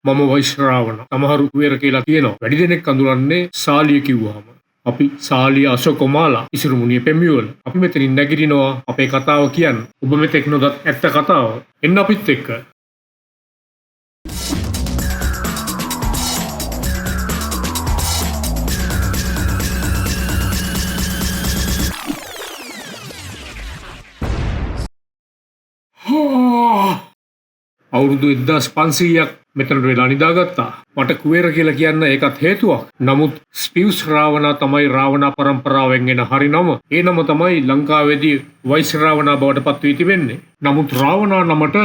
මම වෛශ්‍රාවණ. සමහරු කුවේර කියලා කියනවා. වැඩි දෙනෙක් අඳුරන්නේ සාලිය කිව්වහම. අපි සාලිය අශෝකමාලා ඉසුරුමුණිය පෙම්මිවල. අපි මෙතනින් නැගිටිනවා අපේ කතාව කියන්න. ඔබ මෙතෙක් නොදත් ඇත්ත කතාව. එන්න අපිත් එක්ක. අවුරුදු 1500ක් මෙතනට වෙලා නිදාගත්තා. මට කුවේර කියලා කියන්න ඒකත් හේතුවක්. නමුත් ස්පියුස් රාවණා තමයි රාවණා පරම්පරාවෙන් එන හරි නම. ඒ නම තමයි ලංකාවේදී වෛස් රාවණා බවට පත් වී තිබෙන්නේ. නමුත් රාවණා නමට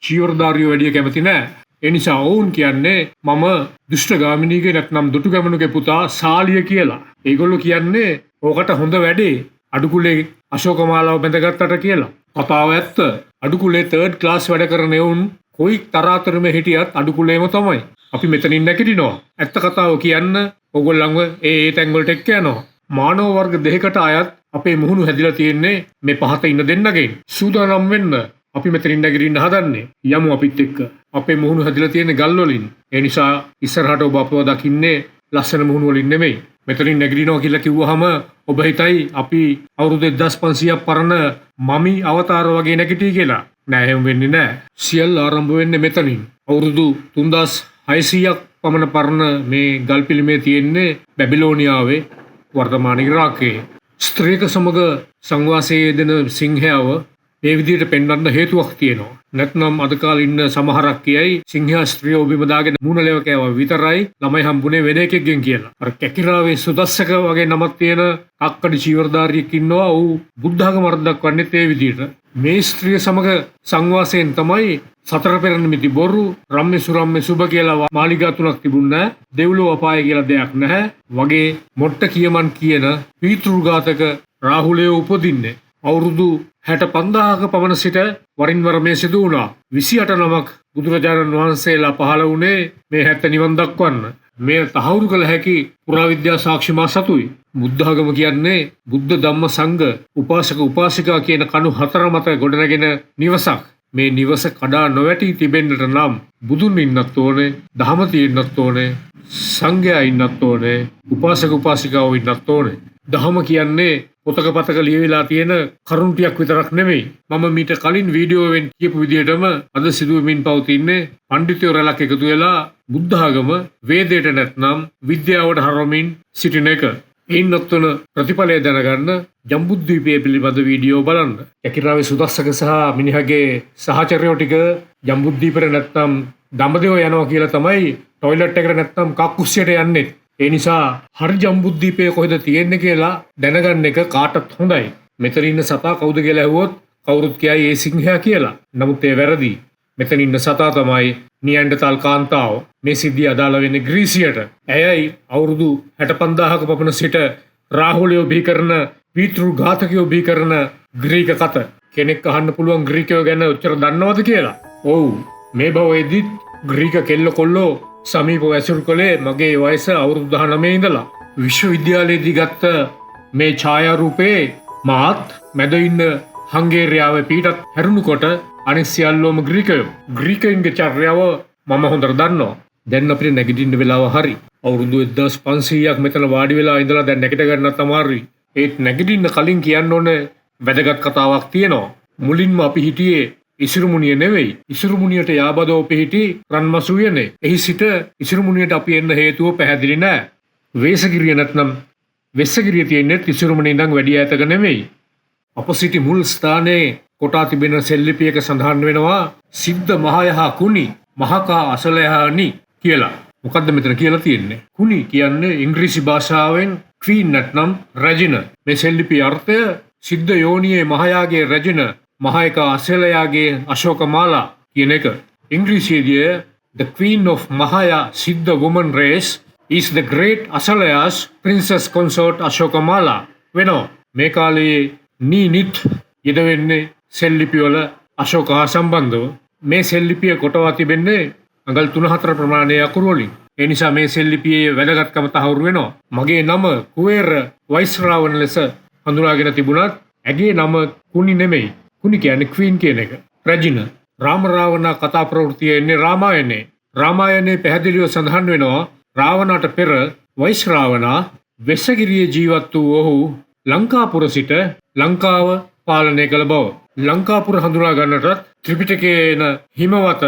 චීවරධාරියෝ වැඩිය කැමති නෑ. ඒ නිසා ඔවුන් කියන්නේ මම දුෂ්ට ගාමිනීගේ නැත්නම් දුටුගැමුණුගේ පුතා සාලිය කියලා. ඒගොල්ලෝ කියන්නේ ඕකට හොඳ වැඩේ අඩුකුලේ අශෝකමාලාව බැඳගත්තට කියලා. කතාව ඇත්ත. අඩුකුලේ තර්ඩ් ක්ලාස් වැඩ කරන එවුන් කොයි තරාතරම හිටියත් අඩුකුලේම තමයි. අපි මෙතනින් නැගිටිනවා. ඇත්ත කතාව කියන්න ඕගොල්ලන්ව ඒ ඒ තැන් වලට එක්ක යනවා. මානව වර්ග දෙකකට අයත් අපේ මුහුණු හැදිලා තියෙන්නේ මේ පහත ඉන්න දෙන්නගෙන්. සූදානම් වෙන්න. අපි මෙතනින් නැගිටින්න හදන්නේ. යමු අපිත් එක්ක. අපේ මුහුණු හැදිලා තියෙන්නේ ගල් වලින්. ඒ නිසා ඉස්සරහට ඔබ අපව දකින්නේ ලස්සන මුහුණු වලින් නෙමෙයි. මෙතනින් නැගිටිනවා කියලා කිව්වහම ඔබ හිතයි අපි අවුරුදු 1500ක් පරණ මමි අවතාර වගේ නැගිටී කියලා. නෑ, එහෙම වෙන්නේ නෑ. සියල්ල ආරම්භ වෙන්නේ මෙතනින්. අවුරුදු 3600ක් පමණ පරණ මේ ගල් පිළිමේ තියෙන්නේ බැබිලෝනියාවේ වර්තමාන ඉරාකයේ. ස්ත්‍රියක සමග සංවාසයේ යෙදෙන සිංහයාව මේ විදිහට පෙන්වන්න හේතුවක් තියෙනවා. නැත්නම් අද කාලේ ඉන්න සමහරක් කියයි සිංහයා ස්ත්‍රියව බිම දාගෙන මූණ ලෙව කෑවා විතරයි ළමයි හම්බුනේ වෙන එකෙක්ගෙන් කියලා. අර කැකිරාවේ සුදස්සක වගේ නමක් තියෙන කක්කඩි චීවරධාරියෙක් ඉන්නවා. ඌ බුද්ධාගම අර්ථ දක්වන්නේත් ඒ විදිහට. මේ ස්ත්‍රිය සමග සංවාසයෙන් තමයි සතර පෙර නිමිති බොරු, රම්‍ය සුරම්‍ය සුබ කියලා මාලිගා තුනක් තිබුණ නැහැ. දෙව්ලොව අපාය කියලා දෙයක් නැහැ. වගේ මොට්ට කියමන් කියන පීතෘඝාතක රාහුලය උපදින්නේ. අවුරුදු 65000ක පමණ සිට වරින් වර මේ සිදු වුණා. 28 නමක් බුදුරජාණන් වහන්සේලා පහළ වුණේ මේ හැත්ත නිවන් දක්වන්න. මේ තහවුරු කළ හැකි පුරාවිද්‍යා සාක්ෂි මා සතුයි. බුද්ධ ආගම කියන්නේ බුද්ධ ධම්ම සංඝ උපාසක උපාසිකා කියන කණු හතර මත ගොඩනැගෙන නිවසක්. මේ නිවස කඩා නොවැටී තිබෙන්නට නම් බුදුන් ඉන්නත් ඕනේ, දහම තියෙන්නත් ඕනේ, සංඝයා ඉන්නත් ඕනේ, උපාසක උපාසිකාවෝ ඉන්නත් ඕනේ. දහම කියන්නේ පොතක පතක ලියවිලා තියෙන කරුණු ටිකක් විතරක් නෙමෙයි. මම මීට කලින් වීඩියෝවෙන් කියපු විදිහටම අද සිදුවෙමින් පවතින්නේ පණ්ඩිතයෝ රැලක් එකතු වෙලා බුද්ධ ආගම වේදයට නැත්නම් විද්‍යාවට හරවමින් සිටින එක. එයින් ඔත්වන ප්‍රතිඵලය දැනගන්න ජම්බුද්වීපය පිළිබඳ වීඩියෝ බලන්න. කැකිරාවේ සුදස්සක සහ මිනිහගේ සහචරයෝ ටික ජම්බුද්වීපෙට නැත්නම් දඹදිව යනවා කියලා තමයි ටොයිලට් එකට නැත්නම් කක්කුස්සියට යන්නේ. ඒ නිසා හරි ජම්බුද්වීපය කොහෙද තියෙන්නේ කියලා දැනගන්න එක කාටත් හොඳයි. මෙතන ඉන්න සතා කවුද කියලා ඇහුවොත් කවුරුත් කියයි ඒ සිංහයා කියලා. නමුත් ඒ වැරදි. මෙතන ඉන්න සතා තමයි නියැන්ඩර්තල් කාන්තාව. මේ සිද්ධිය අදාළ වෙන්නේ ග්‍රීසියට. ඇයයි අවුරුදු 65000ක පමණ සිට රාහුලයෝ බිහි කරන පීතෘඝාතකයෝ බිහි කරන ග්‍රීක කත. කෙනෙක් අහන්න පුළුවන් ග්‍රීකයෝ ගැන ඔච්චර දන්නවද කියලා. ඔව්, මේ භවයේදීත් ග්‍රීක කෙල්ල කොල්ලෝ සමීපව ඇසුරු කළේ මගේ වයස අවුරුදු 19 ඉඳලා. විශ්වවිද්‍යාලයේදී ගත්ත මේ ඡායාරූපේ මාත් මැද ඉන්න හංගේරියාවේ පීටත් හැරුණුකොට අනිත් සියල්ලෝම ග්‍රීකයෝ. ග්‍රීකයින්ගේ චර්යාව මම හොඳට දන්නවා. දැන් අපිට නැගිටින්න වෙලාව හරි. අවුරුදු 1500ක් මෙතන වාඩි වෙලා ඉඳලා දැන් නැගිට ගන්නත් අමාරුයි. ඒත් නැගිටින්න කලින් කියන්න ඕන වැදගත් කතාවක් තියෙනවා. මුලින්ම අපි හිටියේ ඉසුරුමුණිය නෙවෙයි. ඉසුරුමුණියට යාබදව පිහිටි රන්මසු උයනේ. එහි සිට ඉසුරුමුණියට අපි එන්න හේතුව පැහැදිලි නෑ. වේසගිරිය නැත්නම් වෙස්සගිරිය තියෙන්නේ ඉසුරුමුණිය ඉඳන් වැඩි ඈතක නෙවෙයි. අප සිටි මුල් ස්ථානයේ කොටා තිබෙන සෙල්ලිපියක සඳහන් වෙනවා සිද්ධ මහයහා කුණි මහකා අසලයහානි කියලා. මොකද්ද මෙතන කියලා තියෙන්නේ? කුණි කියන්නේ ඉංග්‍රීසි භාෂාවෙන් ක්වීන් නැත්නම් රැජින. මේ සෙල්ලිපියේ අර්ථය සිද්ධ යෝනියේ මහයාගේ රැජින මහයක අසලයාගේ අශෝකමාලා කියන එක. ඉංග්‍රීසියේදී The Queen of Mahaya Siddha Woman Race is the Great Asalaya's Princess Consort Ashokamala වෙනවා. මේ කාලයේ නී නිත් යෙද වෙන්නේ සෙල්ලිපි වල අශෝක හා සම්බන්ධව. මේ සෙල්ලිපිය කොටවා තිබෙන්නේ අඟල් 3-4 ප්‍රමාණයේ අකුරු වලින්. ඒ නිසා මේ සෙල්ලිපියේ වැදගත්කම තහවුරු වෙනවා. මගේ නම කුවේර වෛශ්‍රාවණ ලෙස හඳුනාගෙන තිබුණත් ඇගේ නම කුණි නෙමෙයි. කුණි කියන්නේ ක්වීන් කියන එක. රැජින. රාම රාවණ කතා ප්‍රවෘත්තිය එන්නේ රාමායනේ. රාමායනේ පැහැදිලිව සඳහන් වෙනවා රාවණට පෙර වෛශ්‍රාවණා වෙස්සගිරියේ ජීවත් වූ ඔහු ලංකාපුර සිට ලංකාව පාලනය කළ බව. ලංකාපුර හඳුනා ගන්නටත් ත්‍රිපිටකයේ එන හිමවත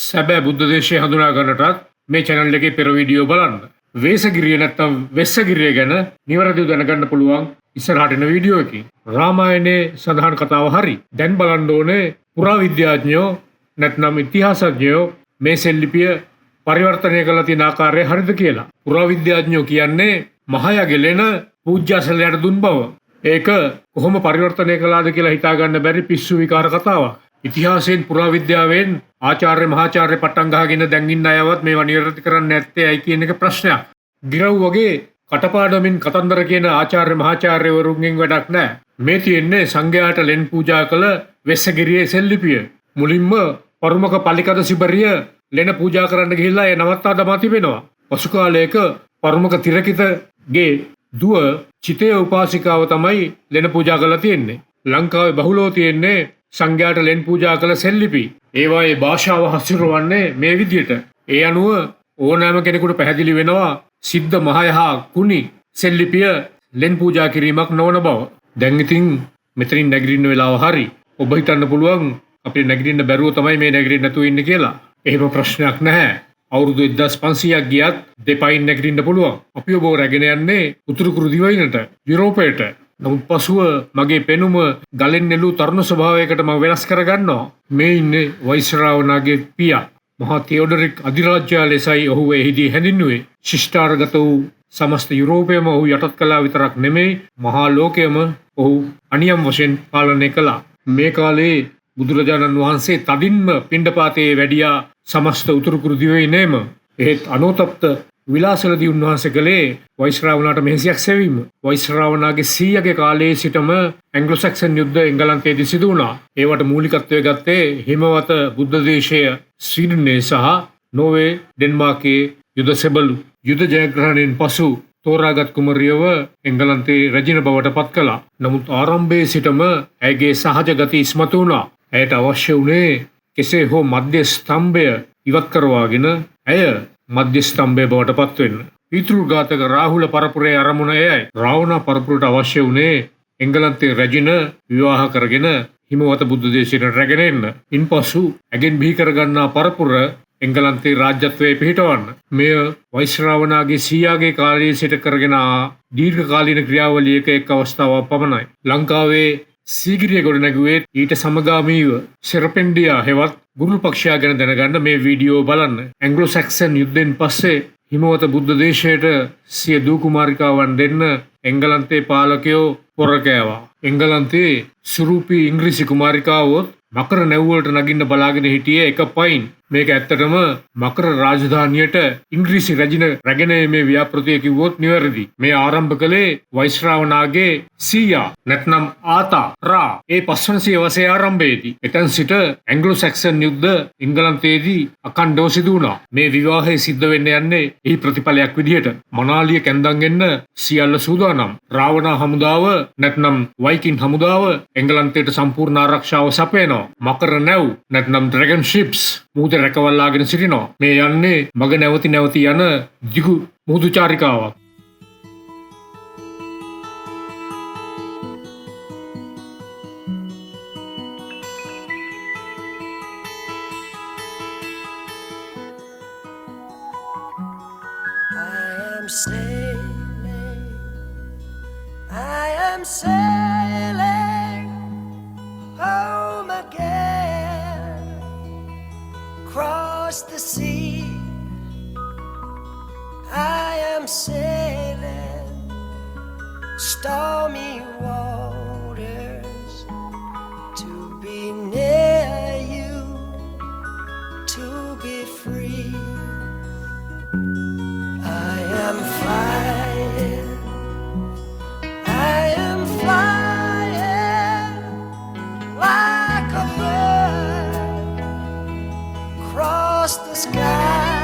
සැබෑ බුද්ධ දේශය හඳුනා ගන්නටත් මේ චැනල් එකේ පෙර වීඩියෝ බලන්න. වේසගිරිය නැත්තම් වෙස්සගිරිය ගැන නිවැරදිව දැනගන්න පුළුවන් ඉස්සරහට එන වීඩියෝ එකකින්. රාමායනයේ සඳහන් කතාව හරි. දැන් බලන්න ඕනේ පුරාවිද්‍යාඥයෝ නැත්නම් ඉතිහාසඥයෝ මේ සෙල්ලිපිය පරිවර්තනය කරලා තියෙන ආකාරය හරිද කියලා. පුරාවිද්‍යාඥයෝ කියන්නේ මහයගේ ලෙන පූජ්‍යාසලයට දුන් බව. ඒක කොහොම පරිවර්තනය කළාද කියලා හිතා ගන්න බැරි පිස්සු විකාර කතාවක්. ඉතිහාසයෙන් පුරාවිද්‍යාවෙන් ආචාර්ය මහාචාර්ය පටන් ගහගෙන දැන් ඉන්න අයවත් මේවා නිවැරදි කරන්නේ නැත්තේ ඇයි කියන එක ප්‍රශ්නයක්. ගිරව් වගේ කටපාඩමින් කතන්දර කියන ආචාර්ය මහාචාර්යවරුන්ගෙන් වැඩක් නැහැ. මේ තියෙන්නේ සංඝයාට ලෙන් පූජා කළ වෙස්සගිරියේ සෙල්ලිපිය. මුලින්ම පරුමක පලිකද සිබරිය ලෙන පූජා කරන්න ගිහිල්ලා ඒ නවත්තා දමා තිබෙනවා. පසු කාලයක පරුමක තිරකිතගේ දුව චිතය උපාසිකාව තමයි ලෙන පූජා කරලා තියෙන්නේ. ලංකාවේ බහුලව තියෙන්නේ සංඝයාට ලෙන් පූජා කළ සෙල්ලිපි. ඒවායේ භාෂාව හසුරවන්නේ මේ විදියට. ඒ අනුව ඕනෑම කෙනෙකුට පැහැදිලි වෙනවා සිද්ධ මහයහා කුණි සෙල්ලිපිය ලෙන් පූජා කිරීමක් නොවන බව. දැන් ඉතින් මෙතනින් නැගිටින්න වෙලාව හරි. ඔබ හිතන්න පුළුවන් අපිට නැගිටින්න බැරුව තමයි මේ නැගිටින්න නැතුව ඉන්නේ කියලා. එහෙම ප්‍රශ්නයක් නැහැ. අවුරුදු 1500ක් ගියත් දෙපයින් නැගිටින්න පුළුවන්. අපි ඔබව රැගෙන යන්නේ උතුරු කුරු දිවයිනට, යුරෝපයට. නමුත් පසුව මගේ පෙනුම ගලෙන් නෙළූ තරුණ ස්වභාවයකට මම වෙනස් කරගන්නවා. මේ ඉන්නේ වෛශ්‍රාවණාගේ පියා. මහා තියෝඩරික් අධිරාජ්‍යයා ලෙසයි ඔහු එහිදී හැඳින්වුවේ. ශිෂ්ටාරගත වූ සමස්ත යුරෝපයම ඔහු යටත් කළා විතරක් නෙමෙයි, මහා ලෝකයම ඔහු අනියම් වශයෙන් පාලනය කළා. මේ කාලේ බුදුරජාණන් වහන්සේ තදින්ම පිණ්ඩපාතයේ වැඩියා සමස්ත උතුරු කුරු දිවයිනේම. එහෙත් අනෝතප්ත විලාසලදී උන්වහන්සේ කළේ වෛශ්‍රාවණාට මෙහෙසියක් සෙවීම. වෛශ්‍රාවණාගේ සීයාගේ කාලයේ සිටම ඇංග්ලෝ සැක්සන් යුද්ධ එංගලන්තයේදී සිදු වුණා. ඒවට මූලිකත්වය ගත්තේ හිමවත බුද්ධ දේශය ස්වීඩනයේ සහ නෝර්වේ ඩෙන්මාර්කයේ යුද සෙබළු. යුද ජයග්‍රහණයෙන් පසු තෝරාගත් කුමරියව එංගලන්තයේ රැජින බවට පත් කළා. නමුත් ආරම්භයේ සිටම ඇයගේ සහජ ගති ඉස්මතු වුණා. ඇයට අවශ්‍ය වුණේ කෙසේ හෝ මධ්‍ය ස්තම්භය ඉවත් කරවාගෙන ඇය මධ්‍ය ස්තම්භය බවට පත් වෙන්න. පිතෘඝාතක රාහුල පරපුරේ අරමුණ එයයි. රාවණ පරපුරට අවශ්‍ය වුණේ එංගලන්තයේ රැජින විවාහ කරගෙන හිමවත බුද්ධ දේශයට රැගෙන එන්න. ඉන්පසු ඇගෙන් බිහි කරගන්නා පරපුර එංගලන්තයේ රාජ්‍යත්වයේ පිහිටවන්න. මෙය වෛශ්‍රාවණාගේ සීයාගේ කාලයේ සිට කරගෙන ආ දීර්ඝකාලීන ක්‍රියාවලියක එක් අවස්ථාවක් පමණයි. ලංකාවේ සීගිරිය ගොඩනැගුවේ ඊට සමගාමීව සෙරපෙන්ඩියා හෙවත් ගුරුළු පක්ෂයා ගැන දැනගන්න මේ වීඩියෝ බලන්න. ඇංග්ලෝ සැක්සන් යුද්ධයෙන් පස්සේ හිමවත බුද්ධ දේශයට සිය දූ කුමාරිකාවන් දෙන්න එංගලන්තයේ පාලකයෝ පොර කෑවා. එංගලන්තයේ සුරූපී ඉංග්‍රීසි කුමාරිකාවොත් මකර නැව් වලට නගින්න බලාගෙන හිටියේ එක පයින්. මේක ඇත්තටම මකර රාජධානියට ඉංග්‍රීසි රැජින රැගෙන ඒමේ ව්‍යාපෘතිය කිව්වොත් නිවැරදි. මේ ආරම්භ කළේ වෛශ්‍රාවණාගේ සීයා නැත්නම් ආතා රා ඒ පස්වන සියවසේ ආරම්භයේදී. එතෙන් සිට ඇංග්ලෝ සැක්සන් යුද්ධ එංගලන්තයේදී අඛණ්ඩව සිදු වුණා. මේ විවාහය සිද්ධ වෙන්න යන්නේ එහි ප්‍රතිඵලයක් විදිහට. මනාලිය කැන්දන් එන්න සියල්ල සූදානම්. රාවණ හමුදාව නැත්නම් වයිකින් හමුදාව එංගලන්තයට සම්පූර්ණ ආරක්ෂාව සපයනවා. මකර නැව් නැත්නම් ඩ්‍රැගන් ෂිප්ස් මුහුද රැකවල්ලාගෙන සිටිනවා. මේ යන්නේ මග නැවති නැවති යන දිගු මුහුදු චාරිකාවක්. I am sailing, I am sailing home again, across the sea. I am sailing stormy waters to be near you, to be free. I am flying, I am flying like a bird across the sky.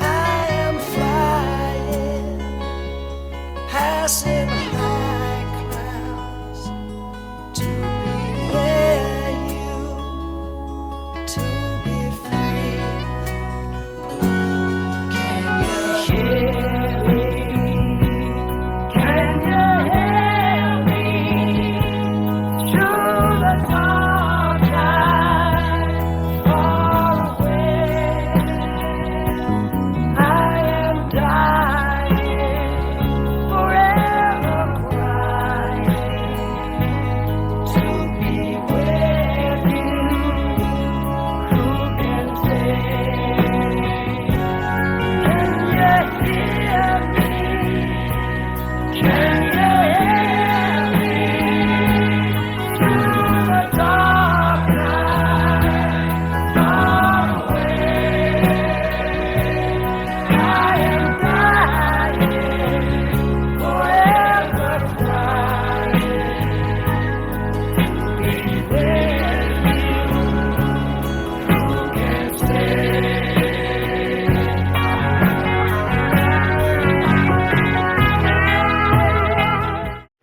I am flying, passing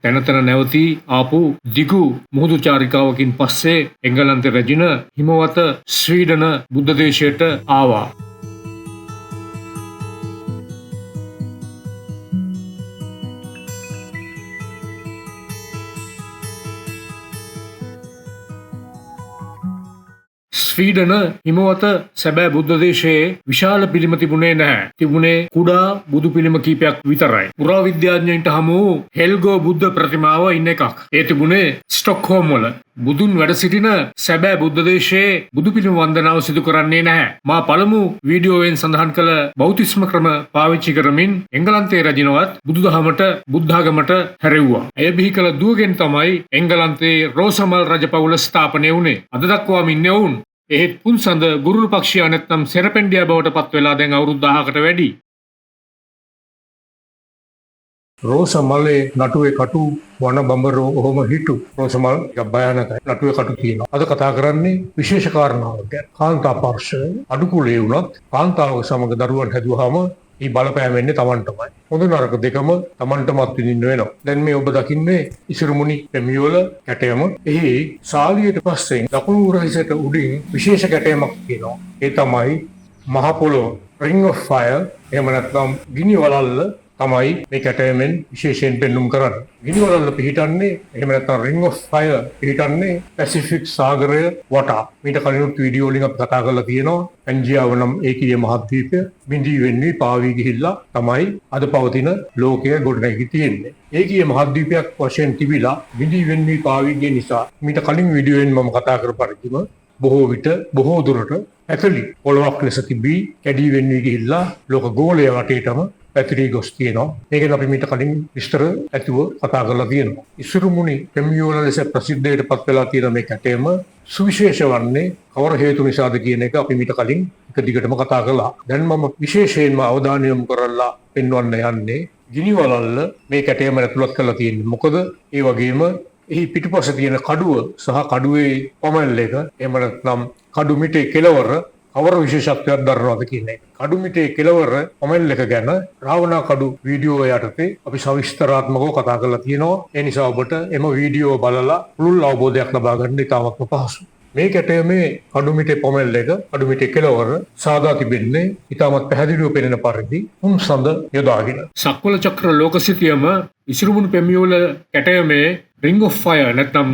තැන තැන නැවතී ආපු දිගු මුහුදු චාරිකාවකින් පස්සේ එංගලන්තේ රැජින හිමවත ස්වීඩන බුද්ධ දේශයට ආවා. ස්වීඩන හිමවත සැබෑ බුද්ධ දේශයේ විශාල පිළිම තිබුණේ නැහැ. තිබුණේ කුඩා බුදු පිළිම කීපයක් විතරයි. පුරාවිද්‍යාඥයින්ට හමු වූ හෙල්ගෝ බුද්ධ ප්‍රතිමාව ඉන්න එකක්. ඒ තිබුණේ ස්ටොක්හෝම් වල. බුදුන් වැඩ සිටින සැබෑ බුද්ධ දේශයේ බුදු පිළිම වන්දනාව සිදු කරන්නේ නැහැ. මා පළමු වීඩියෝවෙන් සඳහන් කළ බෞතිස්ම ක්‍රම පාවිච්චි කරමින් එංගලන්තයේ රජිනවත් බුදුදහමට බුද්ධාගමට හැරෙව්වා. ඇය බිහි කළ දුවගෙන් තමයි එංගලන්තයේ රෝසමල් රජ පවුල ස්ථාපනය වුණේ. අද දක්වාම ඉන්නේ ඔවුන්. එහෙත් පුන්සඳ ගුරුළු පක්ෂියා නැත්නම් සෙරපෙන්ඩියා බවට පත් වෙලා දැන් අවුරුදු 1000කට වැඩි. රෝස මලේ නටුවේ කටු වන බඹරෝ ඔහොම හිටු. රෝස මල් ටිකක් භයානකයි. නටුවේ කටු තියෙනවා. අද කතා කරන්නේ විශේෂ කාරණාවක් ගැන. කාන්තා පාර්ශවය අඩු කුලේ වුණත් කාන්තාව සමග දරුවන් හැදුවාම මේ බලපෑම වෙන්නේ Tamanටමයි. හොඳ නරක දෙකම Tamanටම අත්විඳින්න වෙනවා. දැන් මේ ඔබ දකින්නේ ඉසිරුමුණි පෙමියෝල කැටයම. එහි සාලියට පස්සෙන් දකුණු උරහිසට උඩින් විශේෂ කැටයමක් තියෙනවා. ඒ තමයි මහ පොළොව, ring of fire, එහෙම නැත්නම් ගිනි වලල්ල තමයි මේ කැටයමෙන් විශේෂයෙන් පෙන්නුම් කරන්නේ. ගිනි වලල්ල පිහිටන්නේ, එහෙම නැත්නම් ring of fire පිහිටන්නේ පැසිෆික් සාගරය වටා. මීට කලිනුත් වීඩියෝ වලින් අපි කතා කරලා තියෙනවා. පැන්ජියාව නම් ඒකීය මහද්වීපය බිඳී වෙන්නේ පාවී ගිහිල්ලා තමයි අද පවතින ලෝකය ගොඩනැගී තියෙන්නේ. ඒකීය මහද්වීපයක් වශයෙන් තිබිලා බිඳී වෙන්නේ පාවී ගිය නිසා මීට කලින් වීඩියෝවෙන් මම කතා කර පරිදිම බොහෝ විට බොහෝ දුරට පැතලි පොළොවක් ලෙස තිබී කැඩී වෙන්නේ ගිහිල්ලා ලෝක ගෝලය වටේටම පැතිරී ගොස් තියෙනවා. මේක ගැන අපි මීට කලින් විස්තර ඇතුව කතා කරලා තියෙනවා. ඉසුරුමුණි පෙමියෝල ලෙස ප්‍රසිද්ධියට පත් වෙලා තියෙන මේ කැටයම සුවිශේෂ වන්නේ කවර හේතු නිසාද කියන එක අපි මීට කලින් එක දිගටම කතා කළා. දැන් මම විශේෂයෙන්ම අවධානය යොමු කරලා පෙන්වන්න යන්නේ ගිනි වලල්ල මේ කැටයම ඇතුළත් කරලා තියෙන්නේ. මොකද ඒ වගේම එහි පිටුපස තියෙන කඩුව සහ කඩුවේ පමල් එක, එහෙම නැත්නම් කඩු මිටේ කෙළවර කවර විශේෂත්වයක් දරනවද කියන එක. කඩු මිටේ කෙළවර පමල් එක ගැන රාවණා කඩු වීඩියෝ යටතේ අපි සවිස්තරාත්මකව කතා කරලා තියෙනවා. ඒ නිසා ඔබට එම වීඩියෝ බලලා පුළුල් අවබෝධයක් ලබා ගන්න ඉතාමත්ම පහසුයි. මේ කැටයමේ කඩු මිටේ පොමෙල් එක, කඩු මිටේ කෙළවර සාදා තිබෙන්නේ ඉතාමත් පැහැදිලිව පෙනෙන පරිදි උන් සඳ යොදාගෙන. සක්වල චක්‍ර ලෝකසිතියම ඉසිරුමුණු පෙමියෝල කැටයමේ ring of fire නැත්නම්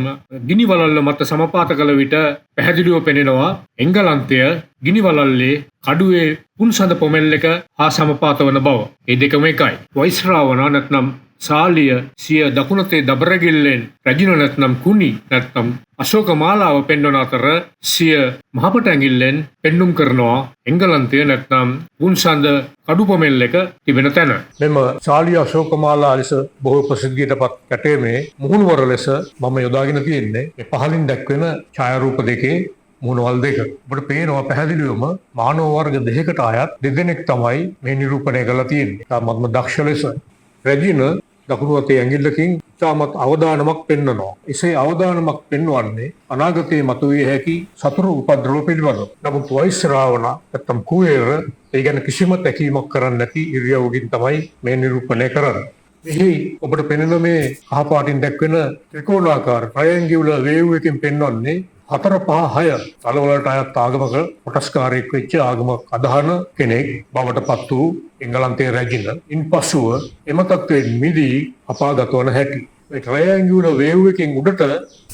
ගිනි වලල්ල මත සමපාත කළ විට පැහැදිලිව පෙනෙනවා එංගලන්තය ගිනි වලල්ලේ කඩුවේ පුන්සඳ පොමෙල් එක හා සමපාත වන බව. ඒ දෙකම එකයි. වෛශ්‍රාවණ නැත්නම් සාලිය සිය දකුණතේ දබරගිල්ලෙන් රැජින නැත්නම් කුණි නැත්නම් අශෝක මාලාව පෙන්වන අතර සිය මහපට ඇඟිල්ලෙන් පෙන්නුම් කරනවා එංගලන්තය නැත්නම් පුන්සඳ කඩු පොමෙල් එක තිබෙන තැන. මෙම සාලිය අශෝක මාලා ලෙස බොහෝ ප්‍රසිද්ධියට පත් කැටයමේ මුහුණුවර ලෙස මම යොදාගෙන තියෙන්නේ මේ පහළින් දැක්වෙන ඡායාරූප දෙකේ මුහුණවල් දෙක. ඔබට පේනවා පැහැදිලිවම මානව වර්ග දෙකකට අයත් දෙදෙනෙක් තමයි මේ නිරූපණය කරලා තියෙන්නේ. ඉතාමත්ම දක්ෂ ලෙස රැජින දකුණු අතේ ඇඟිල්ලකින් ඉතාමත් අවදානමක් පෙන්වනවා. එසේ අවදානමක් පෙන්වන්නේ අනාගතයේ මතුවිය හැකි සතුරු උපද්‍රව පිළිබඳව. නමුත් වෛශ්‍රාවණ නැත්නම් කුවේර ඒ ගැන කිසිම තැකීමක් කරන්නේ නැති ඉරියව්වකින් තමයි මේ නිරූපණය කරන්නේ. මෙහි ඔබට පෙනෙන මේ කහ පාටින් දැක්වෙන ත්‍රිකෝණාකාර ට්‍රයැන්ගියුලර් වේව් එකකින් පෙන්වන්නේ 4 5 6 තලවලට අයත් ආගමක කොටස්කාරයෙක් වෙච්ච ආගමක් අදහන කෙනෙක් බවට පත් වූ එංගලන්තයේ රැජින ඉන්පසුව එම තත්ත්වයෙන් මිදී අපාගත වන හැටි. මේ ට්‍රයැන්ගියුලර් වේව් එකෙන් උඩට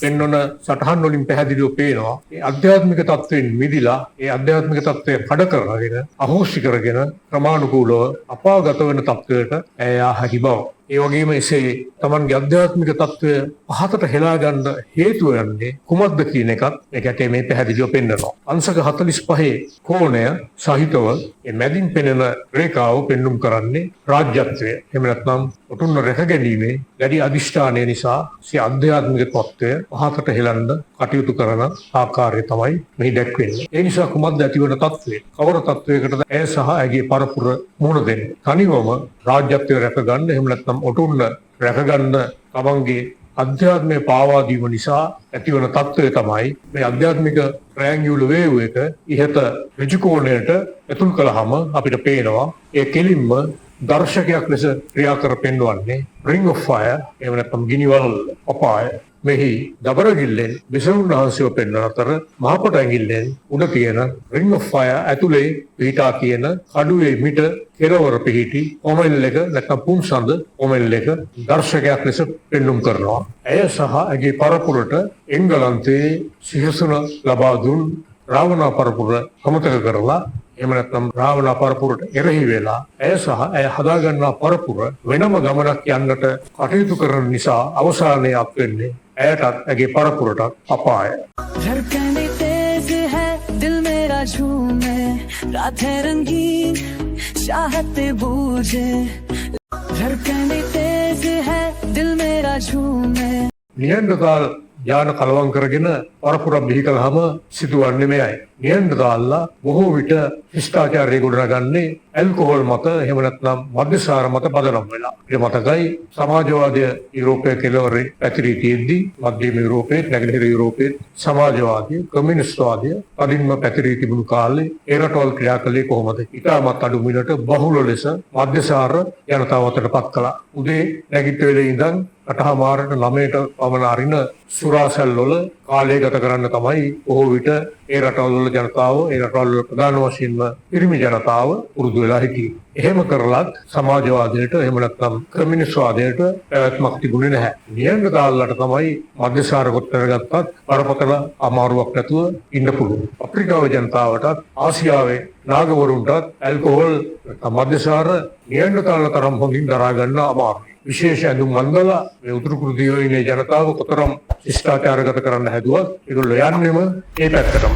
පෙන්වන සටහන් වලින් පැහැදිලිව පේනවා මේ ආධ්‍යාත්මික තත්ත්වයෙන් මිදිලා ඒ ආධ්‍යාත්මික තත්ත්වය කඩ කරගෙන අහෝසි කරගෙන ක්‍රමානුකූලව අපාගත වෙන තත්ත්වයට ඈ යා හැකි බව. ඒ වගේම එසේ තමන්ගේ ආධ්‍යාත්මික තත්ත්වය පහතට හෙලා ගන්න හේතුව යන්නේ කුමක්ද කියන එකත් මේ කැටේ මේ පැහැදිලිව පෙන්වනවා. අංශක 45 කෝණය සහිතව මේ මැදින් පෙනෙන රේඛාව පෙන්눔 කරන්නේ රාජ්‍යත්වය. එහෙම නැත්නම් ඔටුන්න රැක ගැනීමේ දැඩි අදිෂ්ඨානය නිසා සිය ආධ්‍යාත්මික තත්ත්වය පහතට හෙලන්න කටයුතු කරන ආකාරය තමයි මෙහි දැක්වෙන්නේ. ඒ නිසා කුමක්ද ඇතිවන තත්ත්වය? කවර තත්ත්වයකටද ඇය සහ ඇගේ පරපුර මුහුණ දෙන්නේ? තනිවම රාජ්‍යත්වය රැකගන්න, එහෙම නැත්නම් ඔටුන්න රැකගන්න තමන්ගේ අධ්‍යාත්මය පාවා දීම නිසා ඇතිවන තත්ත්වය තමයි මේ අධ්‍යාත්මික ට්‍රයැන්ගියුලර් වේව් එක ඉහත ඍජු කෝණයට ඇතුල් කළාම අපිට පේනවා ඒ කෙලින්ම දර්ශකයක් ලෙස ක්‍රියා කර පෙන්වන්නේ Ring of Fire, එහෙම නැත්නම් ගිනිවල් අපාය. මෙහි දබරගිල්ලෙන් බිසවුන් වහන්සේව පෙන්වන අතර මහපොට ඇඟිල්ලෙන් උඩ තියෙන Ring of Fire ඇතුලේ පිහිටා තියෙන කඩුවේ මිට කෙළවර පිහිටි කොමෙල් එක නැත්නම් පුන්සඳ කොමෙල් එක දර්ශකයක් ලෙස පෙන්නුම් කරනවා. ඇය සහ ඇගේ පරපුරට එංගලන්තයේ සිහසුන ලබා දුන් රාවණා පරපුර අමතක කරලා, එහෙම නැත්නම් රාවණා පරපුරට එරෙහි වෙලා ඇය සහ ඇය හදාගන්නා පරපුර වෙනම ගමනක් යන්නට කටයුතු කරන නිසා අවසානයේ අත් වෙන්නේ ඇයටත් ඇගේ පරපුරටත් අපාය. धड़कने तेज है, दिल मेरा झूमे, रात है रंगीन, चाहते बूझे। धड़कने तेज है, दिल मेरा झूमे। නියැන්ඩර්තාල් යාන කලවම් කරගෙන පරපුරක් බිහි කළාම සිදුවන්නේ මෙයයි. නියැන්ඩර්තාල්ලා බොහෝ විට ශිෂ්ටාචාරය ගොඩනගන්නේ ඇල්කොහොල් මත, එහෙම නැත්නම් මද්‍යසාර මත පදනම් වෙලා. අපිට මතකයි සමාජවාදය යුරෝපයේ කෙළවරේ පැතිරී තියෙද්දි මධ්‍යම යුරෝපයේ, නැගෙනහිර යුරෝපයේ සමාජවාදය, කමියුනිස්ට්වාදය තදින්ම පැතිරී තිබුණු කාලේ ඒ රටවල් ක්‍රියා කළේ කොහොමද? ඉතාමත් අඩු මිලට බහුල ලෙස මද්‍යසාර ජනතාව අතට පත් කළා. උදේ නැගිට වෙලේ ඉඳන් 8:30ට 9ට පමණ අරින සුරාසැල් වල කාලය ගත කරන්න තමයි බොහෝ විට ඒ රටවල් වල ජනතාව, ඒ රටවල් වල ප්‍රධාන වශයෙන්ම පිරිමි ජනතාව පුරුදු වෙලා හිටියේ. එහෙම කරලත් සමාජවාදයට, එහෙම නැත්නම් කමියුනිස්ට්වාදයට පැවැත්මක් තිබුණේ නැහැ. නියැන්ඩර්තාල්ලට තමයි මද්‍යසාර කොච්චර ගත්තත් බරපතල අමාරුවක් නැතුව ඉන්න පුළුවන්. අප්‍රිකාවේ ජනතාවටත් ආසියාවේ නාගවරුන්ටත් ඇල්කොහොල් නැත්නම් මද්‍යසාර නියැන්ඩර්තාල්ල තරම් හොඳින් දරා ගන්න අමාරුයි. විශේෂ ඇඳුම් අඳලා මේ උතුරු කුරු දිවයිනේ ජනතාව කොතරම් ශිෂ්ටාචාරගත කරන්න හැදුවත් ඒගොල්ලෝ යන්නෙම ඒ පැත්තටම.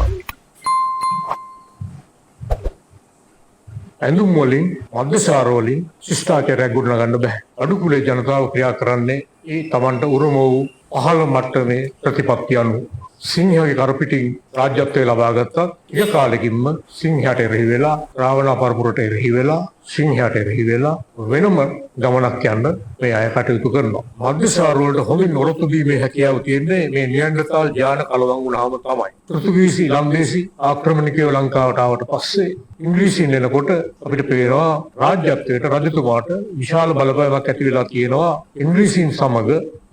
ඇඳුම් වලින්, මද්‍යසාර වලින් ශිෂ්ටාචාරයක් ගොඩනගන්න බෑ. අඩු කුලේ ජනතාව ක්‍රියා කරන්නේ ඒ තමන්ට උරුම වූ පහළ මට්ටමේ ප්‍රතිපත්ති අනුව. සිංහයාගේ කරපිටින් රාජ්‍යත්වය ලබා ගත්තත් ටික කාලෙකින්ම සිංහයාට එරෙහි වෙලා, රාවණා පරපුරට එරෙහි වෙලා, සිංහයාට එරෙහි වෙලා වෙනම ගමනක් යන්න මේ අය කටයුතු කරනවා. මද්‍යසාර වලට හොඳින් ඔරොත්තු දීමේ හැකියාව තියෙන්නේ මේ නියැන්ඩර්තාල් යාන කලවම් වුණාම තමයි. පෘතුගීසි ලන්දේසි ආක්‍රමණිකයෝ ලංකාවට ආවට පස්සේ ඉංග්‍රීසීන් එනකොට අපිට පේනවා රාජ්‍යත්වයට, රජතුමාට විශාල බලපෑමක් ඇති වෙලා තියෙනවා ඉංග්‍රීසීන් සමග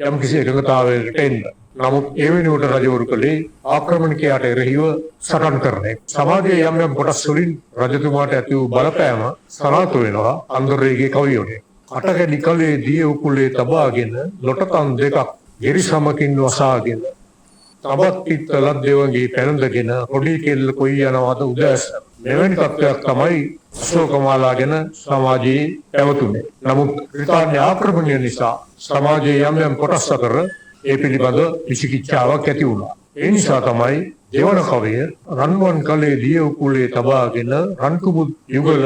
යම්කිසි එකඟතාවයකට එන්න. නමුත් ඒ වෙනුවට රජවරු කළේ ආක්‍රමණිකයාට එරෙහිව සටන් කරන එක. සමාජයේ යම් යම් කොටස් වලින් රජතුමාට ඇති වූ බලපෑම සනාථ වෙනවා අන්දරේගේ කවිය වලින්. කටකැඩි කලේ දිය උකුලේ තබාගෙන, ලොටතන් දෙකක් ගෙරි සමකින් වසාගෙන, තබත් පිත්තලත් දෙවඟේ පැනඳගෙන, රොඩි කෙල්ල කොයි යනවද උදෑසන. මෙවැනි තත්ත්වයක් තමයි අශෝකමාලා ගැන සමාජයේ පැවතුනේ. නමුත් බ්‍රිතාන්‍ය ආක්‍රමණය නිසා සමාජයේ යම් යම් කොටස් අතර ඒ පිළිබඳ විචිකිච්ඡාවක් ඇති වුණා. ඒ නිසා තමයි දෙවන කවිය රන්වන් කලේ දිය උකුලේ තබාගෙන, රන් කුමුද් යුගල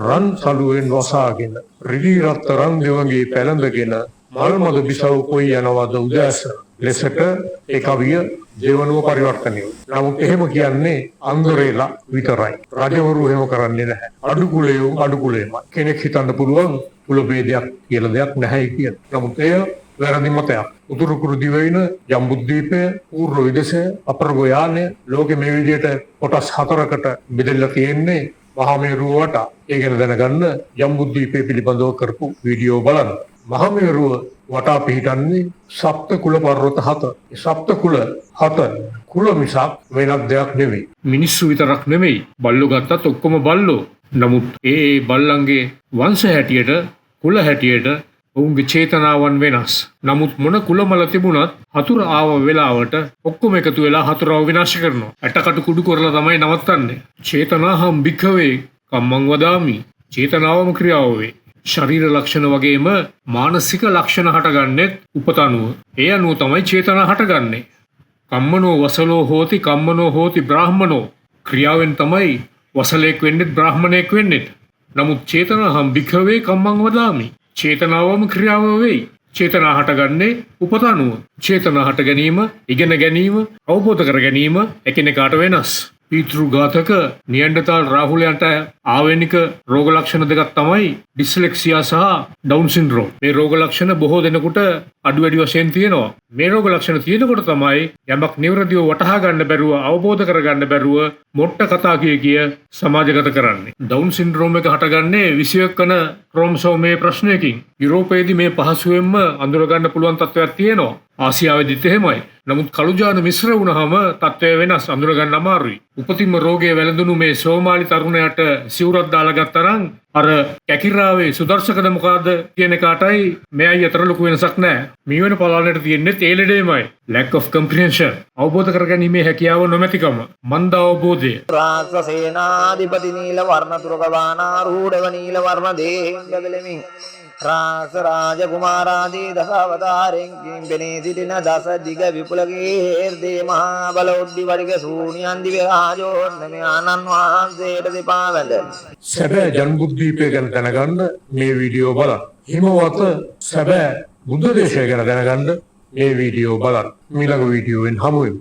රන් සලුවෙන් වසාගෙන, රිදී රත්ත රන් දෙවඟේ පැලඳගෙන, මල් මද බිසව් කොයි යනවද උදෑසන ලෙසට ඒ කවිය දෙවනුව පරිවර්තනය වුණා. නමුත් එහෙම කියන්නේ අන්දරේලා විතරයි. රජවරු එහෙම කරන්නේ නැහැ. අඩු කුලයෝ අඩු කුලයමයි. කෙනෙක් හිතන්න පුළුවන් කුල භේදයක් කියලා දෙයක් නැහැයි කියලා. නමුත් එය වැරදි මතයක්. උතුරු කුරු දිවයින, ජම්බුද්වීපය, පූර්ව විදෙසය, අපරගෝ යානය ලෝකෙ මේ විදිහට කොටස් හතරකට බෙදලා තියෙන්නේ මහා මේරුව වටා. ඒ ගැන දැනගන්න ජම්බුද්වීපය පිළිබඳව කරපු වීඩියෝ බලන්න. මහා මේරුව වටා පිහිටන්නේ සප්ත කුල පර්වත හත. ඒ සප්ත කුල හත කුල මිසක් වෙනත් දෙයක් නෙවෙයි. මිනිස්සු විතරක් නෙවෙයි, බල්ලෝ ගත්තත් ඔක්කොම බල්ලෝ. නමුත් ඒ ඒ බල්ලන්ගේ වංශ හැටියට, කුල හැටියට ඔවුන්ගේ චේතනාවන් වෙනස්. නමුත් මොන කුලමල තිබුණත් හතුර ආව වෙලාවට ඔක්කොම එකතු වෙලා හතුරව විනාශ කරනවා. ඇටකටු කුඩු කරලා තමයි නවත්තන්නේ. චේතනාහම් භික්ඛවේ කම්මං වදාමි. චේතනාවම ක්‍රියාව වේ. ශරීර ලක්ෂණ වගේම මානසික ලක්ෂණ හටගන්නෙත් උපත අනුව. ඒ අනුව තමයි චේතනා හටගන්නේ. කම්මනෝ වසලෝ හෝති, කම්මනෝ හෝති බ්‍රාහ්මනෝ. ක්‍රියාවෙන් තමයි වසලෙක් වෙන්නෙත් බ්‍රාහ්මණයෙක් වෙන්නෙත්. නමුත් චේතනාහම් භික්ඛවේ කම්මං වදාමි. චේතනාවම ක්‍රියාව වෙයි. චේතනා හටගන්නේ උපත අනුව. චේතනා හට ගැනීම, ඉගෙන ගැනීම, අවබෝධ කර ගැනීම එකිනෙකාට වෙනස්. පීතෘඝාතක නියැන්ඩර්තාල් රාහුලයන්ට ආවේනික රෝග ලක්ෂණ දෙකක් තමයි ඩිස්ලෙක්සියා සහ ඩවුන් සින්ඩ්‍රෝම්. මේ රෝග ලක්ෂණ බොහෝ දෙනෙකුට අඩු වැඩි වශයෙන් තියෙනවා. මේ රෝග ලක්ෂණ තියෙනකොට තමයි යමක් නිවැරදිව වටහා ගන්න බැරුව, අවබෝධ කරගන්න බැරුව මොට්ට කතා කිය කිය සමාජගත කරන්නේ. ඩවුන් සින්ඩ්‍රෝම් එක හටගන්නේ 21 වන ක්‍රෝමසෝමයේ ප්‍රශ්නයකින්. යුරෝපයේදී මේ පහසුවෙන්ම අඳුර ගන්න පුළුවන් තත්ත්වයක් තියෙනවා. ආසියාවේදීත් එහෙමයි. නමුත් කළු ජාන මිශ්‍ර වුණාම තත්ත්වය වෙනස්, අඳුර ගන්න අමාරුයි. උපතින්ම රෝගය වැළඳුණු මේ සෝමාලි තරුණයාට සිවුරක් දාලා ගත්තා නම් අර කැකිරාවේ සුදර්ශකද මොකಾದ කියන එකාටයි මෙයයි අතර ලොකු වෙනසක් නෑ. මීවන පලානට තියෙන්නේ ඒ ලෙඩේමයි. Lack of comprehension. අවබෝධ කරගැනීමේ හැකියාව නොමැතිකම. මන්ද අවබෝධය. රාක්ෂ සේනාධිපති නීල වර්ණ තුරකවානාරූಢව නීල වර්ණ දේහෙන් බැබලෙමින් රාක්ෂ රාජ කුමාරාදී දස අවතාරෙන් පෙනී සිටින දස දිග විපුල කීර්ති මහා බල උඩ්ඩි වඩික සූනියන් දිව්‍ය රාජෝත්තම ආනන් වහන්සේට දෙපා වැඳ. සැබෑ ජන්බුද්දීපය ගැන දැනගන්න මේ වීඩියෝ බලන්න. හිමවත සැබෑ බුද්ධ දේශය ගැන දැනගන්න මේ වීඩියෝ බලන්න. මීළඟ වීඩියෝවෙන් හමු වෙමු.